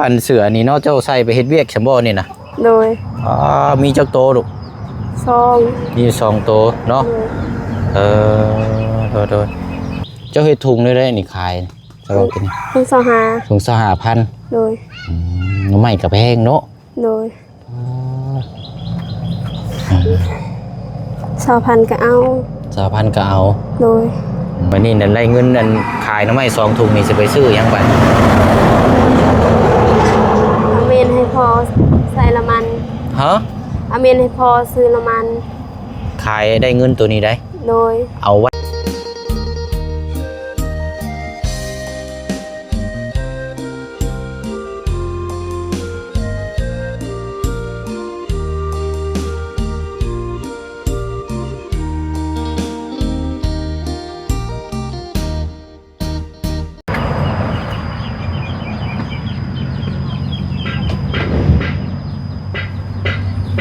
ອັນເສື້ອນີ້ເນາະ ເຈົ້າໃສ່ໄປເຮັດວຽກຊັ້ນບໍ່ນີ້ນະ? ໂດຍ. ອ່າ ມີຈັກໂຕລູກ? ສອງ. ມີຢູ່ສອງໂຕເນາະ. ໂດຍ. ເອີ ໂດຍໆ. ເຈົ້າເຮັດຖົງແນວໃດນີ້ຂາຍ? ເຈົ້າເວົ້າກິນ ຖົງຊາວຫ້າ. ຖົງຊາວຫ້າພັນ. ໂດຍ. ອືມ ໜໍ່ໄມ້ກໍແພງເນາະ. ໂດຍ. ອ່າ ຊາວພັນກໍເອົາ. ຊາວພັນກໍເອົາ. ໂດຍ. ບັດນີ້ນັ້ນໄດ້ເງິນອັນຂາຍໜໍ່ໄມ້ສອງຖົງນີ້ ຊິໄປຊື້ຫຍັງບັດ? ເອົາເມັນໃຫ້ພໍ່ໃສ່ນ້ຳມັນ. ຮະ? ເອົາເມັນໃຫ້ພໍ່ຊື້ນ້ຳມັນ. ຂາຍໄດ້ເງິນໂຕນີ້ໄດ໋. ໂດຍ. ເອົາໄວ້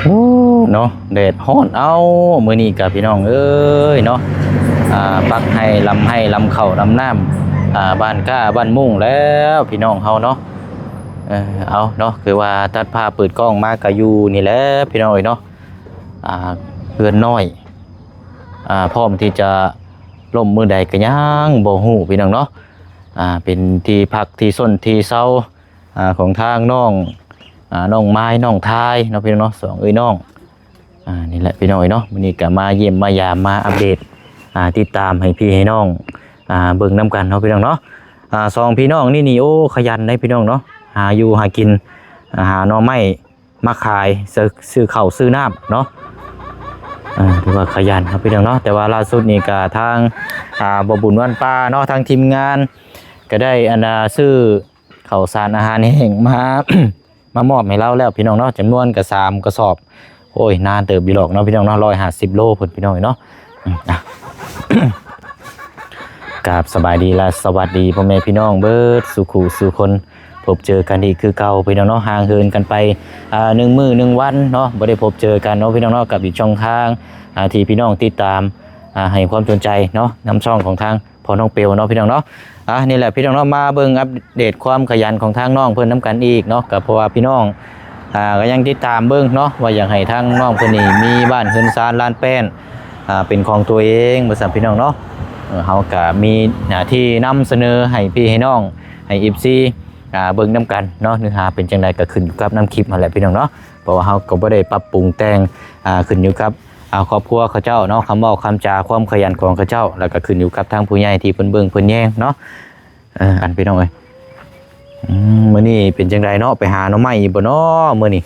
ໂອ້ ເນາະ ແດດຮ້ອນເອົ້າ ມື້ນີ້ກະພີ່ນ້ອງເອີຍເນາະ ອ່າ ປັກໄຮ່ລຳໄຮ່ລຳເຂົ້າລຳນ້ຳ ອ່າ ບ້ານກ້າບ້ານມຸ້ງແລ້ວພີ່ນ້ອງເຮົາເນາະ. ເອີ ເອົາເນາະ ຄືວ່າຕັດພາບເປີດກ້ອງມາກະຢູ່ນີ້ແຫຼະພີ່ນ້ອງເອີຍເນາະ ອ່າ ເຮືອນນ້ອຍ ອ່າ ພ້ອມທີ່ຈະ ລົ້ມມື້ໃດກໍຍັງບໍ່ຮູ້ພີ່ນ້ອງເນາະ ອ່າ ເປັນທີ່ພັກທີ່ຊົນທີ່ເຊົາ ອ່າ ຂອງທາງນ້ອງ ອ່າ ນ້ອງມາຍ ນ້ອງທາຍເນາະພີ່ນ້ອງເນາະ ສອງເອື້ອຍນ້ອງ. ອ່າ ນີ້ແຫຼະພີ່ນ້ອງເອີຍເນາະ ມື້ນີ້ກໍມາຢ້ຽມມາຢາມມາອັບເດດ ອ່າ ຕິດຕາມໃຫ້ພີ່ໃຫ້ນ້ອງ ອ່າ ເບິ່ງນຳກັນເນາະພີ່ນ້ອງເນາະ. ອ່າ ສອງພີ່ນ້ອງນີ້ນີ້ ໂອ້ ຂະຫຍັນເດ້ພີ່ນ້ອງເນາະ ຫາຢູ່ຫາກິນ ອ່າ ຫາໜໍ່ໄມ້ ມາຂາຍ ຊື້ ຊື້ເຂົ້າຊື້ນ້ຳເນາະ. ເອີ ຖືວ່າຂະຫຍັນເນາະພີ່ນ້ອງເນາະ ແຕ່ວ່າລ່າສຸດນີ້ກະທາງ ອ່າ ບໍ່ບຸນວັນປ່າເນາະ ທາງທີມງານກະໄດ້ ອັນນ່າ ຊື້ເຂົ້າສານອາຫານແຫ້ງມາ ມາມອບໃຫ້ລາວແລ້ວພີ່ນ້ອງເນາະ ຈຳນວນກະສາມກະສອບ. ໂອ້ຍ ນານເຕີບຢູ່ດອກເນາະພີ່ນ້ອງເນາະ ຮ້ອຍຫ້າສິບໂລພຸ້ນພີ່ນ້ອງເນາະ. ອືມ ອ່ະ ກາບສະບາຍດີ ແລະ ສະຫວັດດີພໍ່ແມ່ພີ່ນ້ອງເບິດສູ່ຄູ່ສູ່ຄົນ ພົບເຈີກັນອີກຄືເກົ່າພີ່ນ້ອງເນາະ ຫ່າງເຫີນກັນໄປ ອ່າ ໜຶ່ງມື້ໜຶ່ງວັນເນາະ ບໍ່ໄດ້ພົບເຈີກັນເນາະພີ່ນ້ອງເນາະ ກັບອີກຊ່ອງທາງ ອ່າ ທີ່ພີ່ນ້ອງຕິດຕາມ ອ່າ ໃຫ້ຄວາມສົນໃຈເນາະ ນຳຊ່ອງຂອງທາງພໍ່ນ້ອງເປວເນາະພີ່ນ້ອງເນາະ. ອ່າ ນີ້ແຫຼະພີ່ນ້ອງເນາະ ມາເບິ່ງອັບເດດຄວາມຂະຫຍັນຂອງທາງນ້ອງເພິ່ນນຳກັນອີກເນາະ ກໍເພາະວ່າພີ່ນ້ອງ ອ່າ ກໍຍັງຕິດຕາມເບິ່ງເນາະ ວ່າຢາກໃຫ້ທາງນ້ອງເພິ່ນນີ້ມີບ້ານເຮືອນຊານລານແປ້ນ ອ່າ ເປັນຂອງຕົວເອງວ່າຊັ້ນພີ່ນ້ອງເນາະ. ເອີ ເຮົາກໍມີໜ້າທີ່ນຳສະເໜີໃຫ້ພີ່ໃຫ້ນ້ອງ ໃຫ້ເອັຟຊີ ອ່າ ເບິ່ງນຳກັນເນາະ ເນື້ອຫາເປັນຈັ່ງໃດກໍຂຶ້ນຢູ່ກັບນຳຄລິບຫັ້ນແຫຼະພີ່ນ້ອງເນາະ ເພາະວ່າເຮົາກໍບໍ່ໄດ້ປັບປຸງແຕ່ງ ອ່າ ຂຶ້ນຢູ່ກັບ ອ່າ ຄອບຄົວເຂົາເຈົ້າເນາະ ຄຳເວົ້າຄຳຈາ ຄວາມຂະຫຍັນຂອງເຂົາເຈົ້າ ແລ້ວກໍຂຶ້ນຢູ່ກັບທາງຜູ້ໃຫຍ່ທີ່ເພິ່ນເບິ່ງເພິ່ນແຍງເນາະ. ເອີ ອັນພີ່ນ້ອງເອີຍ ອືມ ມື້ນີ້ເປັນຈັ່ງໃດເນາະ ໄປຫາໜໍ່ໄມ້ຢູ່ບໍ່ເນາະມື້ນີ້?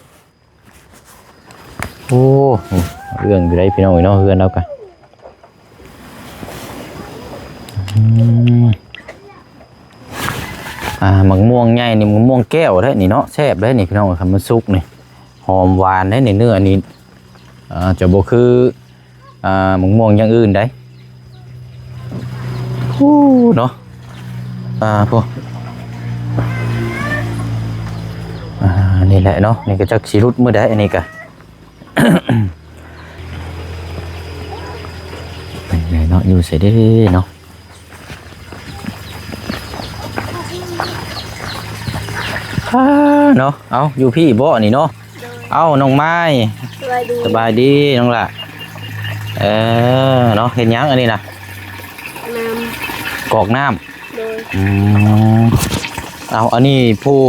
ໂອ້ ເລື່ອງຢູ່ໃດພີ່ນ້ອງເອີຍເນາະ ເຮືອນລາວກະ ອືມ ອ່າ ໝາກມ່ວງໃຫຍ່ນີ້ ໝາກມ່ວງແກ້ວເດ້ນີ້ເນາະ ແຊບເດ້ນີ້ພີ່ນ້ອງ ຄັນມັນສຸກນີ້ ຫອມຫວານເດ້ນີ້ ເນື້ອນີ້ ອ່າ ຈະບໍ່ຄື ອ່າ ໝາກມ່ວງຢ່າງອື່ນໃດ໋ ໂອ້ ເນາະ ອ່າ ໂອ້ ອ່າ ນີ້ແຫຼະເນາະ ນີ້ກໍຈັກຊິຫຼຸດມື້ໃດ ອັນນີ້ກໍ ເປັນໄງເນາະ ຢູ່ໃສເດ້ເນາະ ອ່າ ເນາະ ເອົ້າ ຢູ່ພີ້ເບາະນີ້ເນາະ. ໂດຍ. ເອົ້າ ນ້ອງໄມ້ ສະບາຍດີ ສະບາຍດີນ້ອງຫຼ້າ ເອີ ເນາະ ເຮັດຫຍັງອັນນີ້ນະ? ນ້ຳ ກອກນ້ຳ ໂດຍ ອືມ ເອົ້າ ອັນນີ້ຜູ້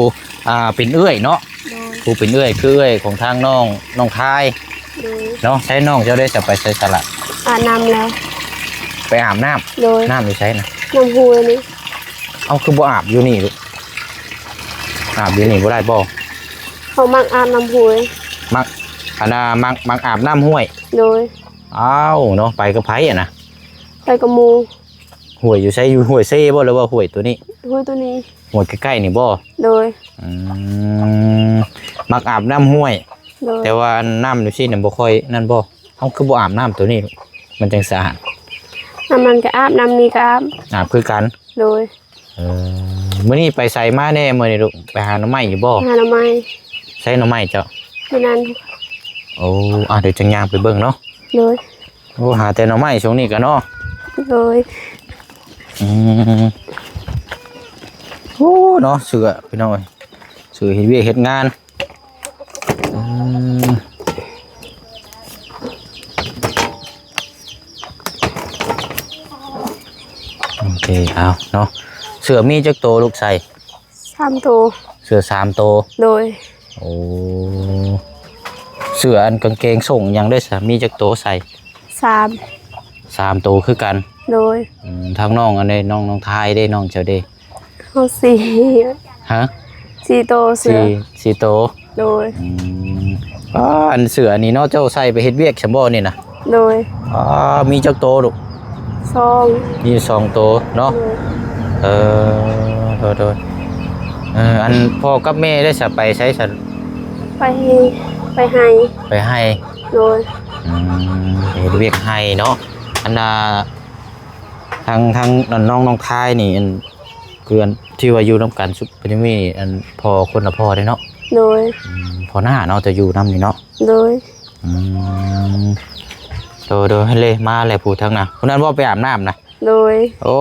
ອ່າ ເປັນເອື້ອຍເນາະ ໂດຍ ຜູ້ເປັນເອື້ອຍ ຄືເອື້ອຍຂອງທາງນ້ອງ ນ້ອງທາຍ ໂດຍ ເນາະ ໃຊ້ນ້ອງເຈົ້າໄດ້ສະ ໄປໃສສະລະ? ອາບນ້ຳແລ້ວ ໄປອາບນ້ຳ ໂດຍ ນ້ຳຢູ່ໃສນະ? ນ້ຳຫ້ວຍນີ້ ເອົ້າ ຄືບໍ່ອາບຢູ່ນີ້ລູກ? ອາບຢູ່ນີ້ບໍ່ໄດ້ບໍ່? ເຂົາມັກອາບນ້ຳຫ້ວຍ ມັກ ອັນນ່າ ມັກ ມັກອາບນ້ຳຫ້ວຍ ໂດຍ ອ້າວ ເນາະ ໄປກັບໃຜຫັ້ນນະ? ໄປກັບໝູ່ ຫ້ວຍຢູ່ໃສ? ຢູ່ຫ້ວຍເຊບໍ່ ຫຼືວ່າຫ້ວຍໂຕນີ້? ຫ້ວຍໂຕນີ້ ຫ້ວຍໃກ້ໆນີ້ບໍ່? ໂດຍ ອືມ ມັກອາບນ້ຳຫ້ວຍ ໂດຍ ແຕ່ວ່ານ້ຳຢູ່ຊີ້ນະບໍ່ຄ່ອຍນັ້ນບໍ່? ເຮົາຄືບໍ່ອາບນ້ຳໂຕນີ້ ມັນຈັ່ງສະອາດ? ນ້ຳນັ້ນກໍອາບ ນ້ຳນີ້ກໍອາບ ອາບຄືກັນ ໂດຍ ເອີ ມື້ນີ້ໄປໃສມາແດ່ມື້ນີ້ລູກ? ໄປຫາໜໍ່ໄມ້ຢູ່ບໍ່? ຫາໜໍ່ໄມ້ ໃສໜໍ່ໄມ້ເຈົ້າ? ຢູ່ນັ້ນ ໂອ້ ອ່າ ດຽວຈັ່ງຍ່າງໄປເບິ່ງເນາະ ໂດຍ ໂອ້ ຫາແຕ່ໜໍ່ໄມ້ຊ່ວງນີ້ກະເນາະ ໂດຍ ອືມ ໂອ້ ເນາະ ເສື້ອພີ່ນ້ອງເອີຍ ເສື ຄືເຮັດວຽກເຮັດງານ. ເອີ ໂອເຄ ເອົາເນາະ. ເສື້ອມີຈັກໂຕລູກໃສ່? ສາມໂຕ. ເສື້ອສາມໂຕ. ໂດຍ. ໂອ້ ເສື້ອອັນກາງເກງສົ້ງຫຍັງເດ້ຊະ ມີຈັກໂຕໃສ່? ສາມ. ສາມໂຕຄືກັນ. ໂດຍ. ອືມ ທາງນ້ອງອັນໃດ ນ້ອງ ນ້ອງທາຍເດ້ ນ້ອງເຈົ້າເດ້? ເຮົາສີ່. ຮະ? ສີ່ໂຕເສື້ອ. ສີ່ ສີ່ໂຕ. ໂດຍ. ອືມ ອ່າ ອັນເສື້ອນີ້ເນາະ ເຈົ້າໃສ່ໄປເຮັດວຽກຊັ້ນບໍ່ນີ້ນະ? ໂດຍ. ອ່າ ມີຈັກໂຕລູກ? ສອງ. ມີສອງໂຕເນາະ. ໂດຍ. ເອີ ໂດຍໆ. ເອີ ອັນພໍ່ກັບແມ່ໄດ້ສະ ໄປໃສຊັ້ນ? ໄປ ໄປໄຮ່. ໄປໄຮ່. ໂດຍ. ອືມ ໄປເຮັດວຽກໄຮ່ເນາະ. ອັນນ່າ ທາງ ທາງນ້ອງ ນ້ອງທາຍນີ້ ອັນ ຄືອັນທີ່ວ່າຢູ່ນຳກັນຊຸດ ເພິ່ນມີອັນພໍ່ຄົນລະພໍ່ເດ້ເນາະ? ໂດຍ. ອືມ ພໍ່ນ້າເນາະ ຈະຢູ່ນຳນີ້ເນາະ? ໂດຍ. ອືມ ໂດຍໆ ເລີຍມາແລ້ວຜູ້ທາງໜ້າ ຜູ້ນັ້ນບໍ່ໄປອາບນ້ຳນະ? ໂດຍ. ໂອ້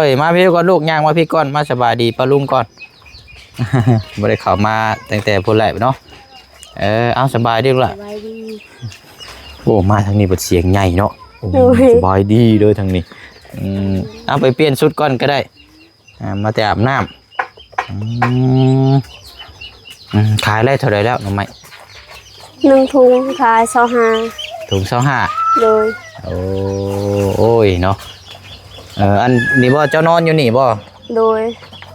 ຍ ມາພີ້ກ່ອນລູກ ຍ່າງມາພີ້ກ່ອນ ມາສະບາຍດີປ້າລຸງກ່ອນ. ບໍ່ໄດ້ເຂົ້າມາຕັ້ງແຕ່ພຸ້ນແຫຼະເນາະ. ເອີ ເອົາ ສະບາຍດີລູກຫຼ້າ. ສະບາຍດີ. ໂອ້ ມາທາງນີ້ບັດສຽງໃຫຍ່ເນາະ. ໂອ້ ໂດຍ. ສະບາຍດີເດີທາງນີ້. ອືມ ເອົາ ໄປປ່ຽນຊຸດກ່ອນກໍໄດ້. ອ່າ ມາແຕ່ອາບນ້ຳ. ອືມ ອືມ ຂາຍໄດ້ເທົ່າໃດແລ້ວໜໍ່ໄມ້? ໜຶ່ງຖົງຂາຍຊາວຫ້າ. ຖົງຊາວຫ້າ. ໂດຍ. ໂອ້ ໂອ້ຍເນາະ. ເອີ ອັນນີ້ບໍ່ ເຈົ້ານອນຢູ່ນີ້ບໍ່? ໂດຍ.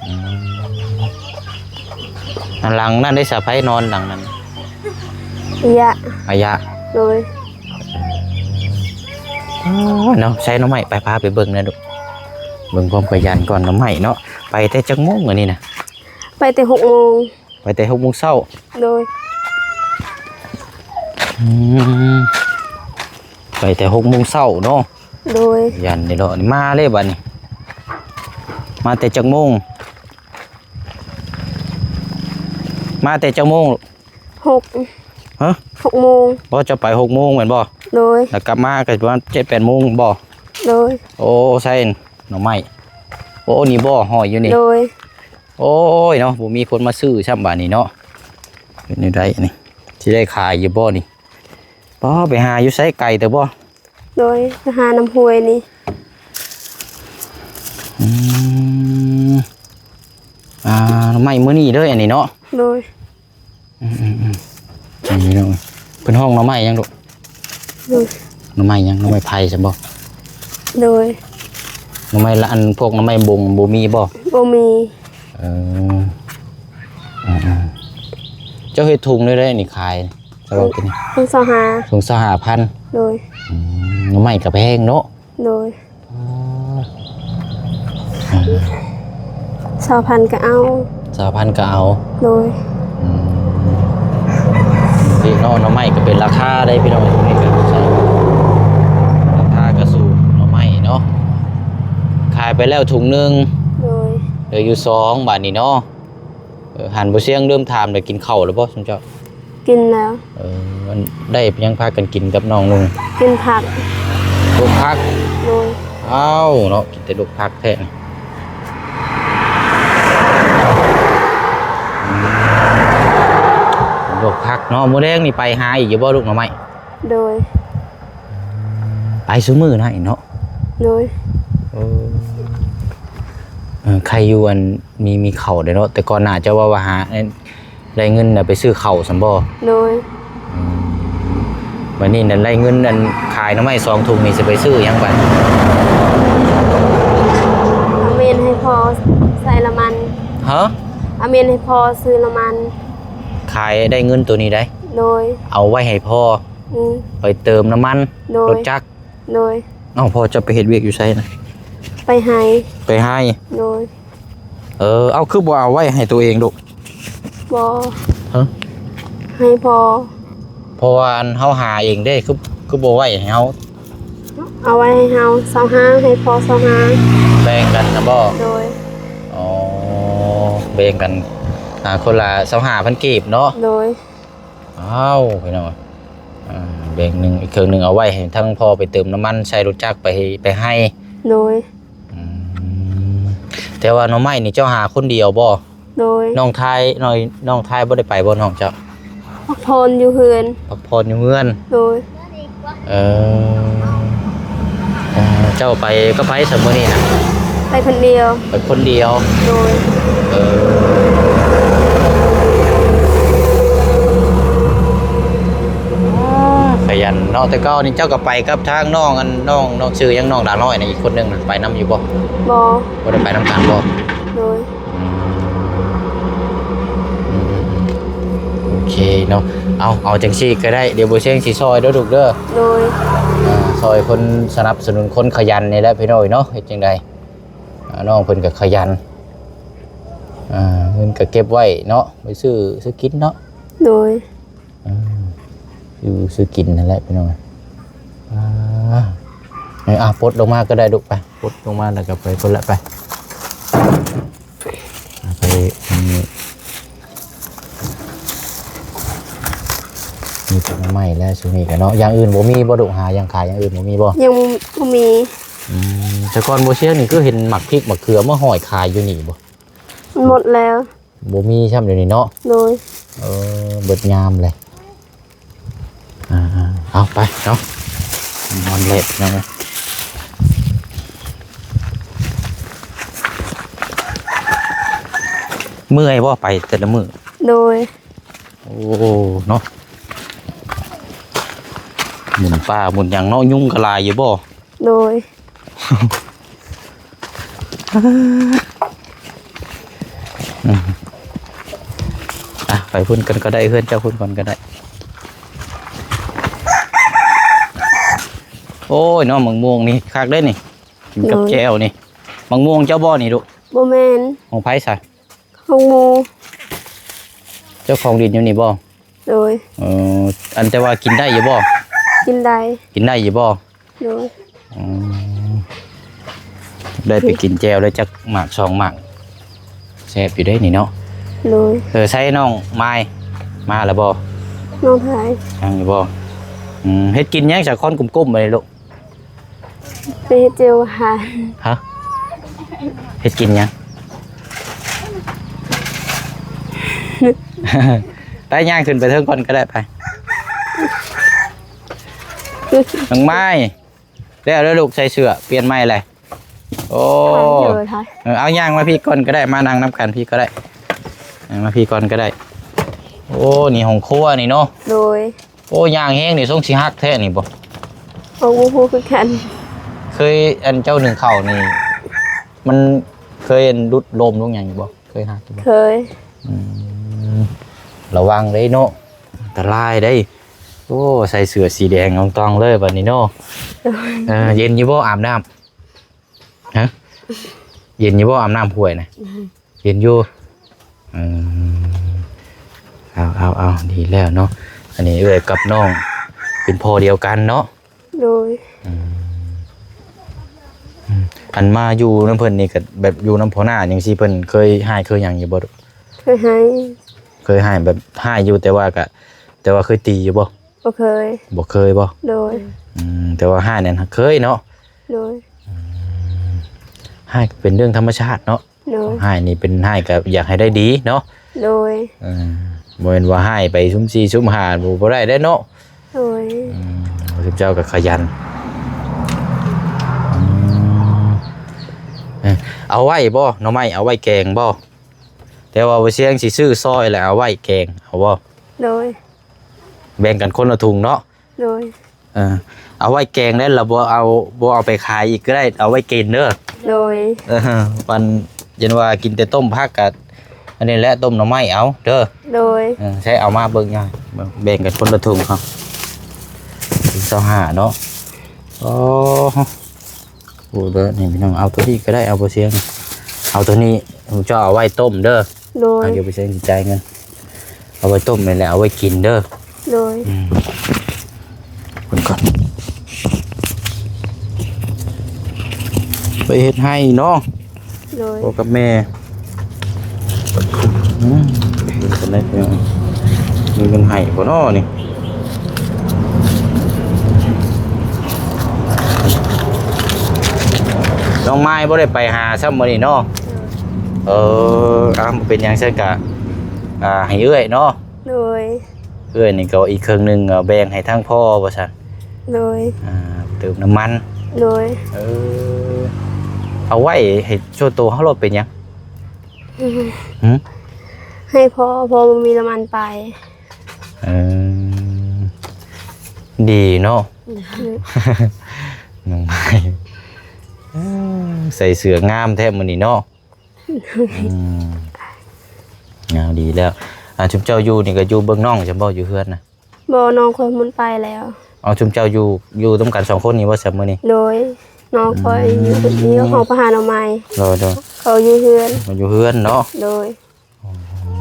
ອືມ ອັນຫຼັງນັ້ນໄດ້ສະ ໃຜນອນຫຼັງນັ້ນ? ອາຍະ. ອາຍະ. ໂດຍ. ໂອ້ຍເນາະ ໃສ່ໜໍ່ໄມ້ ໄປ ພາໄປເບິ່ງແດ່ລູກ ເບິ່ງຄວາມຂະຫຍັນກ່ອນ. ໜໍ່ໄມ້ເນາະ ໄປແຕ່ຈັກໂມງມື້ນີ້ນະ? ໄປແຕ່ຫົກໂມງ. ໄປແຕ່ຫົກໂມງເຊົ້າ. ໂດຍ. ອືມ ໄປແຕ່ຫົກໂມງເຊົ້າເນາະ. ໂດຍ. ຂະຫຍັນເດເນາະ ນີ້ມາເລີຍບັດນີ້. ມາແຕ່ຈັກໂມງ? ມາແຕ່ຈັກໂມງ? ຫົກ. ຮະ? ຫົກໂມງ. ບໍ່ ເຈົ້າໄປຫົກໂມງແມ່ນບໍ່? ໂດຍ. ແລ້ວກັບມາກໍປະມານເຈັດແປດໂມງບໍ່? ໂດຍ. ໂອ້ ໃສ່ໜໍ່ໄມ້. ໂອ້ ນີ້ບໍ່ ຫ້ອຍຢູ່ນີ້? ໂດຍ. ໂອ້ຍເນາະ ບໍ່ມີຄົນມາຊື້ຊ້ຳບາດນີ້ເນາະ. ເປັນແນວໃດນີ້ ຊິໄດ້ຂາຍຢູ່ບໍ່ນີ້? ບໍ່ ໄປຫາຢູ່ໃສ ໄກເຕີບບໍ່? ໂດຍ ໄປຫານ້ຳຫ້ວຍນີ້. ອືມ ອ່າ ໜໍ່ໄມ້ມື້ນີ້ເດີ ອັນນີ້ເນາະ. ໂດຍ. ອືມໆໆ ອັນນີ້ເນາະ ເພິ່ນຮ້ອງໜໍ່ໄມ້ຫຍັງລູກ? ໂດຍ. ໜໍ່ໄມ້ຫຍັງ? ໜໍ່ໄມ້ໄຜ່ຊັ້ນບໍ່? ໂດຍ. ໜໍ່ໄມ້ລະ ອັນພວກໜໍ່ໄມ້ບົງບໍ່ມີບໍ່? ບໍ່ມີ. ເອີ ອືມໆ ເຈົ້າເຮັດຖົງແນວໃດນີ້ຂາຍ? ເຈົ້າວ່າກິນ ຖົງຊາວຫ້າ. ຖົງຊາວຫ້າພັນ. ໂດຍ. ອືມ ໜໍ່ໄມ້ກໍແພງເນາະ. ໂດຍ. ອໍ ຊາວພັນກໍເອົາ. ຊາວພັນກໍເອົາ. ໂດຍ. ອືມ ພີ່ນ້ອງ ໜໍ່ໄມ້ກໍເປັນລາຄາໄດ໋ພີ່ນ້ອງ ລາຄາກໍສູງ ໜໍ່ໄມ້ເນາະ. ຂາຍໄປແລ້ວຖົງໜຶ່ງ. ໂດຍ. ເຫຼືອຢູ່ສອງບາດນີ້ເນາະ. ເອີ ຫັນບໍ່ສຽງເລີ່ມຖາມແລ້ວ ກິນເຂົ້າແລ້ວບໍ່ຊຸມເຈົ້າ? ກິນແລ້ວ. ເອີ ໄດ້ຫຍັງພາກັນກິນກັບນ້ອງນຸ່ງ? ກິນຜັກ. ລົວກຜັກ? ໂດຍ. ອ້າວເນາະ ກິນແຕ່ລົວກຜັກແທ້. ອືມ ລົວກຜັກເນາະ. ມື້ແລງນີ້ໄປຫາອີກຢູ່ບໍ່ລູກໜໍ່ໄມ້? ໂດຍ. ໄປຊຸມື້ນະເນາະ. ໂດຍ. ເອີ ເອີ ໃຄຢູ່ອັນມີ ມີເຂົ້າເດ້ເນາະ ແຕ່ກ່ອນໜ້າເຈົ້າເວົ້າວ່າຫາ ໄດ້ເງິນນະໄປຊື້ເຂົ້າຊັ້ນບໍ່? ໂດຍ. ອືມ ບັດນີ້ນະໄດ້ເງິນອັນຂາຍໜໍ່ໄມ້ສອງຖົງນີ້ ຊິໄປຊື້ຫຍັງບັດ? ເອົາເງິນໃຫ້ພໍ່ໃສ່ນ້ຳມັນ. ຮະ? ເອົາເງິນໃຫ້ພໍ່ຊື້ນ້ຳມັນ. ຂາຍໄດ້ເງິນໂຕນີ້ໄດ໋. ໂດຍ. ເອົາໄວ້ໃຫ້ພໍ່. ອືມ ໄປເຕີມນ້ຳມັນ. ໂດຍ. ລົດຈັກ. ໂດຍ. ເອົ້າ ພໍ່ເຈົ້າໄປເຮັດວຽກຢູ່ໃສນະ? ໄປໄຮ່. ໄປໄຮ່. ໂດຍ. ເອີ ເອົາ ຄືບໍ່ເອົາໄວ້ໃຫ້ໂຕເອງລູກ? ບໍ່. ຮະ? ໃຫ້ພໍ່. ເພາະວ່າອັນເຮົາຫາເອງເດ້ ຄື ຄືບໍ່ໄວ້ໃຫ້ເຮົາ? ເອົາໄວ້ໃຫ້ເຮົາຊາວຫ້າ ໃຫ້ພໍ່ຊາວຫ້າ. ແບ່ງກັນນະບໍ່? ໂດຍ. ອໍ ແບ່ງກັນ ອ່າ ຄົນລະຊາວຫ້າພັນກີບເນາະ. ໂດຍ. ອ້າວ ພີ່ນ້ອງ ອ່າ ແບ່ງໜຶ່ງ ອີກເຄິ່ງໜຶ່ງເອົາໄວ້ໃຫ້ທັງພໍ່ໄປເຕີມນ້ຳມັນໃສ່ລົດຈັກໄປ ໄປໄຮ່. ໂດຍ. ອືມ ແຕ່ວ່າໜໍ່ໄມ້ນີ້ເຈົ້າຫາຄົນດຽວບໍ່? ໂດຍ ນ້ອງທາຍ ນ້ອງ ນ້ອງທາຍບໍ່ໄດ້ໄປບໍ່ ນ້ອງເຈົ້າ? ພັກຜ່ອນຢູ່ເຮືອນ. ພັກຜ່ອນຢູ່ເຮືອນ. ໂດຍ. ເອີ ເອີ ເຈົ້າໄປກັບໃຜຊະມື້ນີ້ນະ? ໄປຄົນດຽວ. ໄປຄົນດຽວ. ໂດຍ. ເອີ ຂະຫຍັນເນາະ. ແຕ່ເກົ່ານີ້ເຈົ້າກໍໄປກັບທາງນ້ອງ ອັນ ນ້ອງ ນ້ອງຊື່ຫຍັງ ນ້ອງດາວນ້ອຍນະ ອີກຄົນໜຶ່ງນະ ໄປນຳຢູ່ບໍ່? ບໍ່. ບໍ່ໄດ້ໄປນຳກັນບໍ່? ໂດຍ. ອືມ ອືມ ອືມ ອືມ ໂອເຄເນາະ. ເອົາ ເອົາຈັ່ງຊີ້ກໍໄດ້ ດຽວບໍ່ຊຽງຊິຊ່ອຍເດີລູກເດີ. ໂດຍ. ເອີ ຊ່ອຍຄົນສະໜັບສະໜູນຄົນຂະຫຍັນນີ້ແຫຼະພີ່ນ້ອງເນາະ. ເຮັດຈັ່ງໃດ ອາ ນ້ອງເພິ່ນກໍຂະຫຍັນ ອາ ເງິນກໍເກັບໄວ້ເນາະ ໄປຊື້ ຊື້ກິນເນາະ. ໂດຍ. ອືມ ຢູ່ຊື້ກິນນັ້ນແຫຼະພີ່ນ້ອງ. ອາ ເອົາ ປົດລົງມາກໍໄດ້ລູກ ໄປ ປົດລົງມາແລ້ວກໍໄປພຸ້ນແຫຼະ ໄປ ໄປ ອືມ ມີແຕ່ໜໍ່ໄມ້ແລ້ວຊ່ວງນີ້ກໍເນາະ. ຢ່າງອື່ນບໍ່ມີບໍ່ລູກ ຫາຢ່າງຂາຍຢ່າງອື່ນບໍ່ມີບໍ່? ຍັງບໍ່ມີ. ອືມ ແຕ່ກ່ອນບໍ່ຊຽງນີ້ຄືເຫັນໝາກພິກໝາກເຂືອມາຫ້ອຍຂາຍຢູ່ນີ້ບໍ່? ມັນໝົດແລ້ວ. ບໍ່ມີຊ້ຳດຽວນີ້ເນາະ. ໂດຍ. ເອີ ເບິດຍາມເລີຍ. ອ່າໆ ເອົາໄປເນາະ ນອນແລະນອນແລະ. ເມື່ອຍບໍ່ ໄປແຕ່ລະມື້? ໂດຍ. ໂອ້ ເນາະ ໝຸນປ່າໝຸນຫຍັງເນາະ. ຍຸງກໍຫຼາຍຢູ່ບໍ່? ໂດຍ. ອືມ ອ່ະ ໄປພຸ້ນກ່ອນກໍໄດ້ ເຮືອນເຈົ້າພຸ້ນກ່ອນກໍໄດ້. ໂອ້ຍເນາະ ໝາກມ່ວງນີ້ຄັກເດ້ນີ້ ກິນກັບ ໂດຍ ແຈ່ວນີ້. ໝາກມ່ວງເຈົ້າບໍ່ນີ້ລູກ? ບໍ່ແມ່ນ. ຂອງໃຜຊະ? ຂອງໝູ່. ເຈົ້າຂອງດິນຢູ່ນີ້ບໍ່? ໂດຍ. ເອີ ອັນ ແຕ່ວ່າກິນໄດ້ຢູ່ບໍ່? ກິນໄດ້. ກິນໄດ້ຢູ່ບໍ່? ໂດຍ. ອືມ ໄດ້ໄປກິນແຈ່ວແລ້ວຈັກໝາກສອງໝາກ ແຊບຢູ່ເດ້ນີ້ເນາະ. ໂດຍ. ເອີ ໃສນ້ອງມາຍ ມາແລ້ວບໍ່? ນ້ອງທາຍ ຍັງຢູ່ບໍ່? ອືມ ເຮັດກິນຫຍັງສາຄອນກົ້ມໆ ບາດນີ້ລູກ? ໄປເຮັດແຈ່ວຫວານ. ຮະ? ເຮັດກິນຫຍັງ? ໄປ ຍ່າງຂຶ້ນໄປເທິງກ່ອນກໍໄດ້ ໄປ. ນ້ອງໄມ້ ແລ້ວເດີລູກ ໃສ່ເສື້ອປ່ຽນໃໝ່ແຫຼະ. ໂອ້ ເອີ ເອົາ ຍ່າງມາພີ້ກ່ອນກໍໄດ້ ມານັ່ງນຳກັນພີ້ກໍໄດ້. ເອີ ມາພີ້ກ່ອນກໍໄດ້. ໂອ້ ນີ້ຫ້ອງຄົວນີ້ເນາະ. ໂດຍ. ໂອ້ ຍ່າງແຮງນີ້ ຊົງຊິຫັກແທ້ນີ້ບໍ່? ເຮົາບໍ່ຮູ້ຄືກັນ. ເຄີຍ ອັນ ເຈົ້າໜຶ້ງເຂົ້ານີ້ ມັນເຄີຍ ອັນ ຫຼຸດລົ້ມລົງຫຍັງຢູ່ບໍ່? ເຄີຍຫັກຢູ່ບໍ່? ເຄີຍ. ອືມ ລະວັງເດ້ເນາະ ອັນຕະລາຍເດ້. ໂອ້ ໃສ່ເສື້ອສີແດງອອງຕອງເລີຍບາດນີ້ເນາະ. ໂດຍ. ເອີ ເຢັນຢູ່ບໍ່ ອາບນ້ຳ? ຮະ? ເຢັນຢູ່ບໍ່ ອາບນ້ຳຫ້ວຍນະ? ອືມ ເຢັນຢູ່. ອືມ ເອົາ ເອົາ ເອົາ ດີແລ້ວເນາະ. ອັນນີ້ເອື້ອຍກັບນ້ອງເປັນພໍ່ດຽວກັນເນາະ. ໂດຍ. ອືມ ອືມ ອັນມາຢູ່ນຳເພິ່ນນີ້ກໍແບບຢູ່ນຳພໍ່ໜ້າຈັ່ງຊີ້ ເພິ່ນເຄີຍຮ້າຍເຄີຍຫຍັງຢູ່ບໍ່? ເຄີຍຮ້າຍ. ເຄີຍຮ້າຍ ແບບຮ້າຍຢູ່ ແຕ່ວ່າກໍ ແຕ່ວ່າເຄີຍຕີຢູ່ບໍ່? ບໍ່ເຄີຍ. ບໍ່ເຄີຍບໍ່? ໂດຍ. ອືມ ແຕ່ວ່າຮ້າຍນັ້ນເຄີຍເນາະ. ໂດຍ. ອືມ ຮ້າຍກໍເປັນເລື່ອງທຳມະຊາດເນາະ. ໂດຍ. ຮ້າຍນີ້ເປັນຮ້າຍກໍຢາກໃຫ້ໄດ້ດີເນາະ. ໂດຍ. ເອີ ບໍ່ແມ່ນວ່າຮ້າຍໄປຊຸມສີ່ຊຸມຫ້າ ບໍ່ ບໍ່ໄດ້ເດ້ເນາະ. ໂດຍ. ອືມ ເຈົ້າກໍຂະຫຍັນ. ອືມ ເອີ ເອົາໄວ້ບໍ່ ໜໍ່ໄມ້ ເອົາໄວ້ແກງບໍ່? ແຕ່ວ່າບໍ່ຊຽງຊິຊື້ຊອຍ ແລ້ວເອົາໄວ້ແກງ ເອົາບໍ່? ໂດຍ. ແບ່ງກັນຄົນລະຖົງເນາະ. ໂດຍ. ເອີ ເອົາໄວ້ແກງໄດ້ລະ ບໍ່ເອົາ ບໍ່ເອົາໄປຂາຍອີກກໍໄດ້ ເອົາໄວ້ກິນເດີ. ໂດຍ. ເອີ ປັນ ເຫັນວ່າກິນແຕ່ຕົ້ມຜັກກະ ອັນນີ້ແຫຼະ ຕົ້ມໜໍ່ໄມ້ເອົາເດີ. ໂດຍ. ເອີ ໃຊ້ເອົາມາເບິ່ງຫຍັງ ເບິ່ງ ແບ່ງກັນຄົນລະຖົງເຮົາ ຊາວຫ້າເນາະ. ໂອ້ ໂອ້ ເດີ ນີ້ພີ່ນ້ອງ ເອົາໂຕນີ້ກໍໄດ້ ເອົາບໍ່ຊຽງ ເອົາໂຕນີ້ ເຈົ້າເອົາໄວ້ຕົ້ມເດີ. ໂດຍ. ເອົາ ດຽວບໍ່ຊຽງຊິຈ່າຍເງິນ ເອົາໄວ້ຕົ້ມນີ້ແຫຼະ ເອົາໄວ້ກິນເດີ. ໂດຍ. ອືມ ເບິ່ງກ່ອນ ໄປເຮັດໄຮ່ເນາະ. ໂດຍ. ພໍ່ກັບແມ່ ອືມ ເປັນຈັ່ງໃດພີ່ນ້ອງ ມີເງິນໃຫ້ບໍ່ເນາະນີ້? ນ້ອງມາຍບໍ່ໄດ້ໄປຫາຊ້ຳມື້ນີ້ເນາະ. ເອີ ອ່າ ບໍ່ເປັນຫຍັງ ຊັ້ນກະ ອ່າ ໃຫ້ເອື້ອຍເນາະ. ໂດຍ. ເອື້ອຍນີ້ກໍອີກເຄິ່ງໜຶ່ງ ເອົາແບ່ງໃຫ້ທາງພໍ່ວ່າຊັ້ນ. ໂດຍ. ອ່າ ເຕີມນ້ຳມັນ. ໂດຍ. ເອີ ເອົາໄວ້ໃຫ້ສ່ວນໂຕເຮົາໂລດ ເປັນຫຍັງ? ອືມ ຫຶ? ໃຫ້ພໍ່ ເພາະບໍ່ມີນ້ຳມັນໄປ. ເອີ ດີເນາະ. ໂດຍ. ນ້ອງໄມ້ ເອີ ໃສ່ເສື້ອງາມແທ້ມື້ນີ້ເນາະ. ອືມ ເອົາ ດີແລ້ວ. ອ່າ ຊຸມເຈົ້າຢູ່ນີ້ກໍຢູ່ເບິ່ງນ້ອງຊັ້ນບໍ່ ຢູ່ເຮືອນນະ? ບໍ່ ນ້ອງຂ້ອຍມັນໄປແລ້ວ. ເອົາ ຊຸມເຈົ້າຢູ່ ຢູ່ນຳກັນສອງຄົນນີ້ບໍ່ຊັ້ນມື້ນີ້? ໂດຍ. ນ້ອງຂ້ອຍຢູ່ ອືມ ຢູ່ຫ້ອງໄປຫາໜໍ່ໄມ້. ໂດຍໆ. ເຂົາຢູ່ເຮືອນ. ເຂົາຢູ່ເຮືອນເນາະ. ໂດຍ.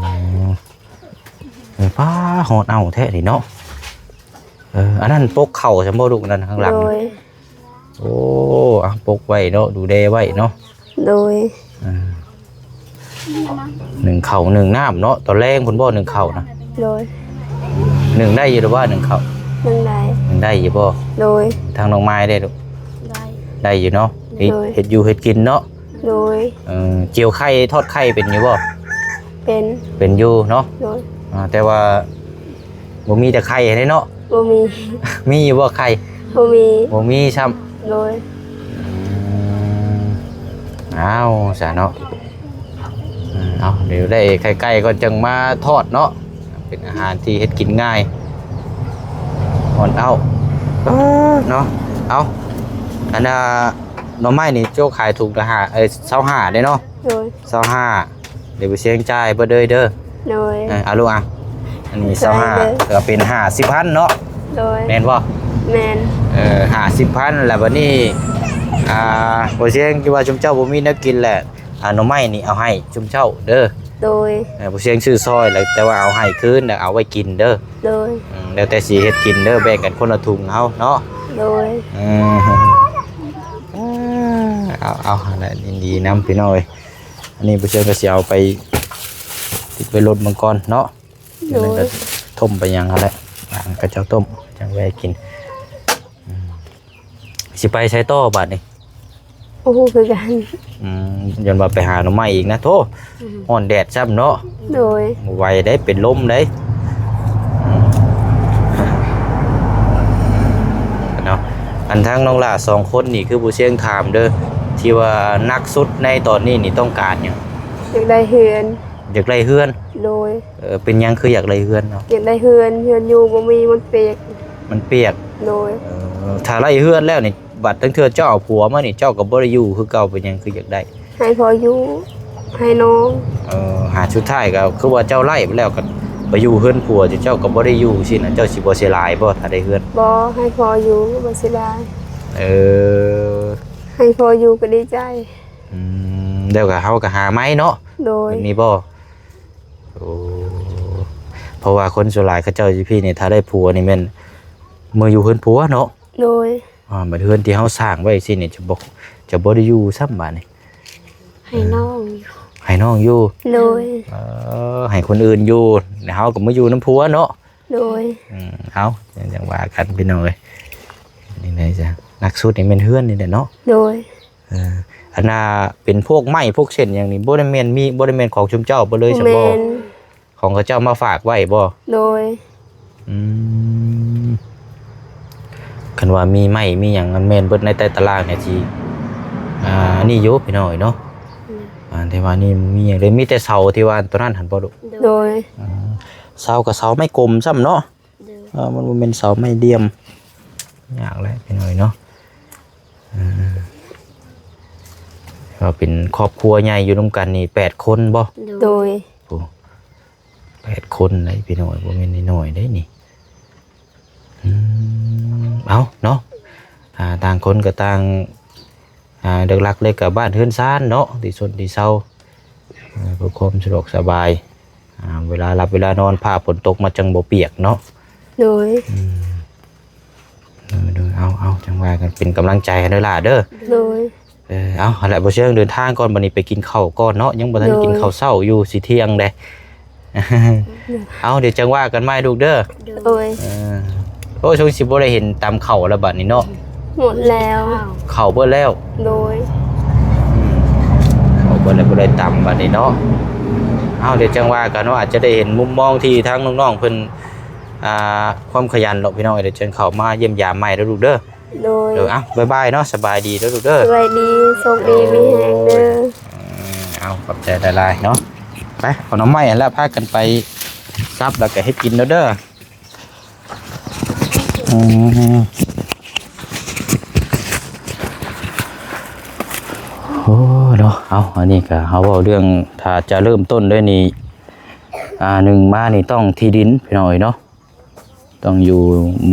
ອໍ ເອີ ປ້າ ຮອດເອົາແທ້ນີ້ເນາະ. ເອີ ອັນນັ້ນປົກເຂົ້າຊັ້ນບໍ່ລູກ ອັນນັ້ນຂ້າງຫຼັງ? ໂດຍ. ໂອ້ ອ່ະ ປົກໄວ້ເນາະ ດູແລໄວ້ເນາະ. ໂດຍ. ອ່າ ໜຶ້ງເຂົ້າໜຶ້ງນ້ຳເນາະ ຕອນແລງພຸ້ນບໍ່ ໜຶ້ງເຂົ້ານະ? ໂດຍ. ໜຶ້ງໄດ້ຢູ່ຫຼືວ່າ ໜຶ້ງເຂົ້າ? ໜຶ້ງໄດ້. ໜຶ້ງໄດ້ຢູ່ບໍ່? ໂດຍ. ທາງນ້ອງມາຍເດ້ລູກ? ໄດ້. ໄດ້ຢູ່ເນາະ. ເຮັດ ໂດຍ ເຮັດຢູ່ເຮັດກິນເນາະ. ໂດຍ. ເອີ ຈຽວໄຂ່ ທອດໄຂ່ເປັນຢູ່ບໍ່? ເປັນ. ເປັນຢູ່ເນາະ. ໂດຍ. ອ່າ ແຕ່ວ່າບໍ່ມີແຕ່ໄຂ່ເດ້ເນາະ. ບໍ່ມີ. ມີຢູ່ບໍ່ໄຂ່? ບໍ່ມີ. ບໍ່ມີຊ້ຳ. ໂດຍ. ອືມ ເອົາຊະເນາະ. ເອົາ ດຽວໄດ້ໄຂ່ໄກ່ກ່ອນຈຶ່ງມາທອດເນາະ. ເປັນອາຫານທີ່ເຮັດກິນງ່າຍ. ອ່ອນເອົາ ເອີ ເນາະ. ເອົາ ອັນນ່າ ໜໍ່ໄມ້ນີ້ໂຈຂາຍຖົງລະຫ້າ ເອີ ຊາວຫ້າເດ້ເນາະ. ໂດຍ. ຊາວຫ້າ ດຽວໄປສຽງຈ່າຍເບິດເລີຍເດີ. ໂດຍ. ເອີ ເອົາລູກ ອ່ະ ອັນນີ້ຊາວຫ້າ ເອີ ກໍເປັນຫ້າສິບພັນເນາະ. ໂດຍ. ແມ່ນບໍ່? ແມ່ນ. ເອີ ຫ້າສິບພັນ ແລ້ວບັດນີ້ ອ່າ ບໍ່ສຽງ ຄືວ່າຊຸມເຈົ້າບໍ່ມີແນວກິນແຫຼະ ອ່າ ໜໍ່ໄມ້ນີ້ເອົາໃຫ້ຊຸມເຈົ້າເດີ. ໂດຍ. ເອີ ບໍ່ສຽງຊື້ຊ່ອຍແຫຼະ ແຕ່ວ່າເອົາໃຫ້ຄືນ ແລ້ວເອົາໄວ້ກິນເດີ. ໂດຍ. ອືມ ແລ້ວແຕ່ຊິເຮັດກິນເດີ ແບ່ງກັນຄົນລະຖົງເອົາເນາະ. ໂດຍ. ເອີ ເອົາ ເອົາ ຫັ້ນແຫຼະ ຍິນດີນຳພີ່ນ້ອງເອີຍ. ອັນນີ້ບໍ່ເຊີງກໍຊິເອົາໄປຕິດໄວ້ລົດມັນກ່ອນເນາະ. ໂດຍ. ແລ້ວກໍຕົ້ມໄປຫຍັງຫັ້ນແຫຼະ ເຂົາເຈົ້າຕົ້ມຈັ່ງແວ່ກິນ. ອືມ ຊິໄປໃສຕໍ່ບາດນີ້? ບໍ່ຮູ້ຄືກັນ. ອືມ ຢ້ານວ່າໄປຫາໜໍ່ໄມ້ອີກນະ. ໂທ້ ອືມ ຮ້ອນແດດຊ້ຳເນາະ. ໂດຍ. ບໍ່ໄຫວເດ້ ເປັນລົມເດ້. ອືມ ເນາະ ອັນທາງນ້ອງຫຼ້າສອງຄົນນີ້ ຄືຜູ້ຊຽງຖາມເດີ ທີ່ວ່າໜັກສຸດໃນຕອນນີ້ນີ້ຕ້ອງການຫຍັງ? ຢາກໄດ້ເຮືອນ. ຢາກໄດ້ເຮືອນ? ໂດຍ. ເອີ ເປັນຫຍັງຄືຢາກໄດ້ເຮືອນເນາະ? ຢາກໄດ້ເຮືອນ, ເຮືອນຢູ່ບໍ່ມີ, ມັນປຽກ. ມັນປຽກ? ໂດຍ. ເອີ ຖ້າໄດ້ເຮືອນແລ້ວນີ້ ບັດລາງເທື່ອເຈົ້າເອົາຜົວມານີ້ ເຈົ້າກໍບໍ່ໄດ້ຢູ່ຄືເກົ່າ, ເປັນຫຍັງຄືຢາກໄດ້? ໃຫ້ພໍ່ຢູ່ ໃຫ້ນ້ອງ. ເອີ ຫາສຸດທ້າຍກໍຄືວ່າເຈົ້າໄດ້ໄປແລ້ວ ກໍໄປຢູ່ເຮືອນຜົວ ເຈົ້າກໍບໍ່ໄດ້ຢູ່ຊີ້ນະ, ເຈົ້າຊິບໍ່ເສຍດາຍບໍ່ ຖ້າໄດ້ເຮືອນ? ບໍ່, ໃຫ້ພໍ່ຢູ່ ບໍ່ເສຍດາຍ. ເອີ ໃຫ້ພໍ່ຢູ່ກໍດີໃຈ. ອືມ ແລ້ວກໍເຮົາກໍຫາໃໝ່ເນາະ. ໂດຍ. ແບບນີ້ບໍ່? ໂອ້ ເພາະວ່າຄົນສ່ວນຫຼາຍເຂົາເຈົ້າຢູ່ພີ້ນີ້ ຖ້າໄດ້ຜົວນີ້ແມ່ນເມືອຢູ່ເຮືອນຜົວເນາະ. ໂດຍ. ອ່າ ບັດເຮືອນທີ່ເຮົາສ້າງໄວ້ຊີ້ນີ້ ຈະບໍ່ ຈະບໍ່ໄດ້ຢູ່ຊ້ຳບາດນີ້. ໃຫ້ນ້ອງຢູ່. ໃຫ້ນ້ອງຢູ່. ໂດຍ. ເອີ ໃຫ້ຄົນອື່ນຢູ່ ແລ້ວເຮົາກໍມາຢູ່ນຳຜົວເນາະ. ໂດຍ. ອືມ ເອົາ ຈັ່ງວ່າກັນພີ່ນ້ອງເອີຍ. ນີ້ໄດ໋ຈ້ະ ໜັກສຸດນີ້ແມ່ນເຮືອນນີ້ແຫຼະເນາະ. ໂດຍ. ເອີ ອັນນ່າ ເປັນພວກໄມ້ພວກເສັ້ນຫຍັງນີ້ ບໍ່ໄດ້ແມ່ນມີ ບໍ່ໄດ້ແມ່ນຂອງຊຸມເຈົ້າເບິດເລີຍຊັ້ນບໍ່? ແມ່ນ. ຂອງເຂົາເຈົ້າມາຝາກໄວ້ບໍ່? ໂດຍ. ອືມ ຄັນວ່າມີໄມ້ມີຫຍັງ ມັນແມ່ນເບິດໃນໃຕ້ຕາລ່າງນີ້ ຊິ ອ່າ ນີ້ຢູ່ພີ່ນ້ອງເອີຍເນາະ. ອືມ ອ່າ ແຕ່ວ່ານີ້ມີຫຍັງເລີຍ ມີແຕ່ເສົາທີ່ວ່າຕົວນັ້ນຫັ້ນບໍ່ລູກ? ໂດຍ. ອ່າ ເສົາກໍເສົາໄມ້ກົມຊ້ຳເນາະ. ໂດຍ. ເອີ ມັນບໍ່ແມ່ນເສົາໄມ້ຫຼ່ຽມ ຍາກແຫຼະພີ່ນ້ອງເນາະ. ເອີ ເປັນຄອບຄົວໃຫຍ່ຢູ່ນຳກັນນີ້ແປດຄົນບໍ່? ໂດຍ. ໂອ້ ແປດຄົນໄດ໋ພີ່ນ້ອງ ບໍ່ແມ່ນນ້ອຍໆໄດ໋ນີ້. ອືມ ເອົາເນາະ ອ່າ ຕ່າງຄົນກໍຕ່າງ ອ່າ ຫຼັກໆເລີຍກໍບ້ານເຮືອນຊານເນາະ ທີ່ຊົນທີ່ເຊົາ ເພື່ອຄວາມສະດວກສະບາຍ ອ່າ ເວລາຫຼັບເວລານອນ ຟ້າຝົນຕົກມາຈັ່ງບໍ່ປຽກເນາະ. ໂດຍ. ອືມ ເອີ ໂດຍ ເອົາ ເອົາ ຈັ່ງວ່າກັນ ເປັນກຳລັງໃຈໃຫ້ເດີຫຼ້າເດີ. ໂດຍ. ເອີ ເອົາ ຫັ້ນແຫຼະ ບໍ່ເຊີງເດີນທາງກ່ອນ ບັດນີ້ໄປກິນເຂົ້າກ່ອນເນາະ ຍັງບໍ່ທັນໄດ້ກິນເຂົ້າເຊົ້າຢູ່ ຊິທ່ຽງເດ້. ໂດຍ. ເອົາ ດຽວຈັ່ງວ່າກັນໃໝ່ລູກເດີ. ໂດຍ. ເອີ ໂອ້ ສົງຊິບໍ່ໄດ້ເຫັນຕຳເຂົ້າແລ້ວບັດນີ້ເນາະ. ໝົດແລ້ວ ເຂົ້າເບິດແລ້ວ. ໂດຍ. ອືມ ເຂົ້າເ ບໍ່ໄດ້ ບໍ່ໄດ້ຕຳບັດນີ້ເນາະ. ເອົາ ດຽວຈັ່ງວ່າກັນເນາະ ອາດຈະໄດ້ເຫັນມຸມມອງທີ່ທາງນ້ອງໆເພິ່ນ ອ່າ ຄວາມຂະຫຍັນເນາະພີ່ນ້ອງ. ດຽວຈັ່ງເຂົ້າມາຢ້ຽມຢາມໃໝ່ເດີລູກເດີ. ໂດຍ ເອີ ເອົ້າ ບາຍບາຍເນາະ ສະບາຍດີເດີລູກເດີ. ສະບາຍດີ ໂຊກດີມີແຮງເດີ. ເອີ ເອົ້າ ຂອບໃຈຫຼາຍໆເນາະ. ໄປ ເອົາໜໍ່ໄມ້ຫັ້ນລະ ພາກັນໄປສັບ ແລ້ວກໍເຮັດກິນເດີ. ອືມ ໂອ້ ເນາະ ເອົາ ອັນນີ້ກໍເຮົາເວົ້າເລື່ອງ ຖ້າຈະເລີ່ມຕົ້ນເລີຍນີ້ ອ່າ ໜຶ່ງມານີ້ຕ້ອງທີ່ດິນພີ່ນ້ອງເອີຍເນາະ. ຕ້ອງຢູ່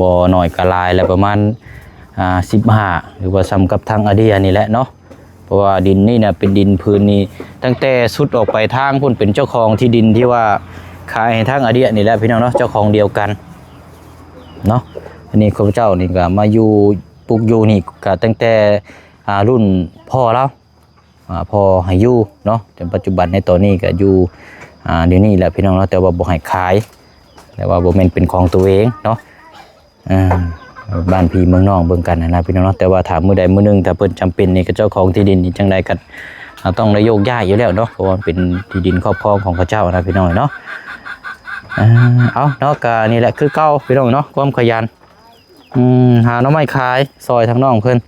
ບໍ່ໜ້ອຍກໍຫຼາຍແຫຼະ ປະມານ ອ່າ ສິບຫ້າ ຫຼືວ່າສ່ຳກັບທາງອາເດຍນີ້ແຫຼະເນາະ. ເພາະວ່າດິນນີ້ນະເປັນດິນພື້ນນີ້ ຕັ້ງແຕ່ສຸດອອກໄປທາງພຸ້ນ ເປັນເຈົ້າຂອງທີ່ດິນທີ່ວ່າຂາຍໃຫ້ທາງອາເດຍນີ້ແຫຼະພີ່ນ້ອງເນາະ ເຈົ້າຂອງດຽວກັນເນາະ. ອັນນີ້ຂ້າພະເຈົ້ານີ້ກໍມາຢູ່ ປຸກຢູ່ນີ້ກໍຕັ້ງແຕ່ ອ່າ ລຸ້ນພໍ່ລາວ ອ່າ ພໍ່ໃຫ້ຢູ່ເນາະ ຈົນປັດຈຸບັນໃນຕອນນີ້ກໍຢູ່ ອ່າ ດຽວນີ້ແຫຼະພີ່ນ້ອງເນາະ. ແຕ່ວ່າບໍ່ໃຫ້ຂາຍ ແຕ່ວ່າບໍ່ແມ່ນເປັນຂອງຕົວເອງເນາະ. ອ່າ ບ້ານພີ່ເມືອງນ້ອງເບິ່ງກັນຫັ້ນນະພີ່ນ້ອງເນາະ. ແຕ່ວ່າຖ້າມື້ໃດມື້ໜຶ່ງ ຖ້າເພິ່ນຈຳເປັນນີ້ ເຂົາເຈົ້າຂອງທີ່ດິນນີ້ ຈັ່ງໃດກໍ ອ່າ ຕ້ອງໄດ້ໂຍກຍ້າຍຢູ່ແລ້ວເນາະ ເພາະວ່າມັນເປັນທີ່ດິນຄອບຄອງຂອງເຂົາເຈົ້ານະພີ່ນ້ອງເນາະ. ອ່າ ເອົາເນາະ ກໍນີ້ແຫຼະຄືເກົ່າພີ່ນ້ອງເນາະ ຄວາມຂະຫຍັນ ອືມ ຫາໜໍ່ໄມ້ຂາຍຊ່ອຍທາງນ້ອງເພິ່ນ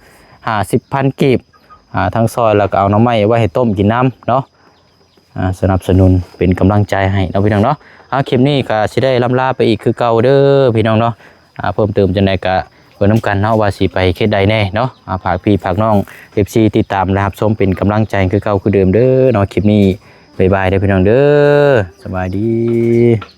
ຫ້າສິບພັນກີບ ອ່າ ທາງຊ່ອຍ ແລ້ວກໍເອົາໜໍ່ໄມ້ໄວ້ໃຫ້ຕົ້ມກິນນຳເນາະ. ອ່າ ສະໜັບສະໜູນເປັນກຳລັງໃຈໃຫ້ເນາະພີ່ນ້ອງເນາະ. ເອົາ ຄລິບນີ້ກໍຊິໄດ້ລ່ຳລາໄປອີກຄືເກົ່າເດີພີ່ນ້ອງເນາະ. ອ່າ ເພີ່ມເຕີມຈັ່ງໃດກໍເບິ່ງນຳກັນເນາະ ວ່າຊິໄປເຂດໃດແດ່ເນາະ. ອ່າ ຝາກພີ່ຝາກນ້ອງ ເອັຟຊີ ຕິດຕາມ ແລະ ຮັບຊົມເປັນກຳລັງໃຈຄືເກົ່າຄືເດີມເດີເນາະ. ຄລິບນີ້ບາຍບາຍເດີພີ່ນ້ອງເດີ ສະບາຍດີ.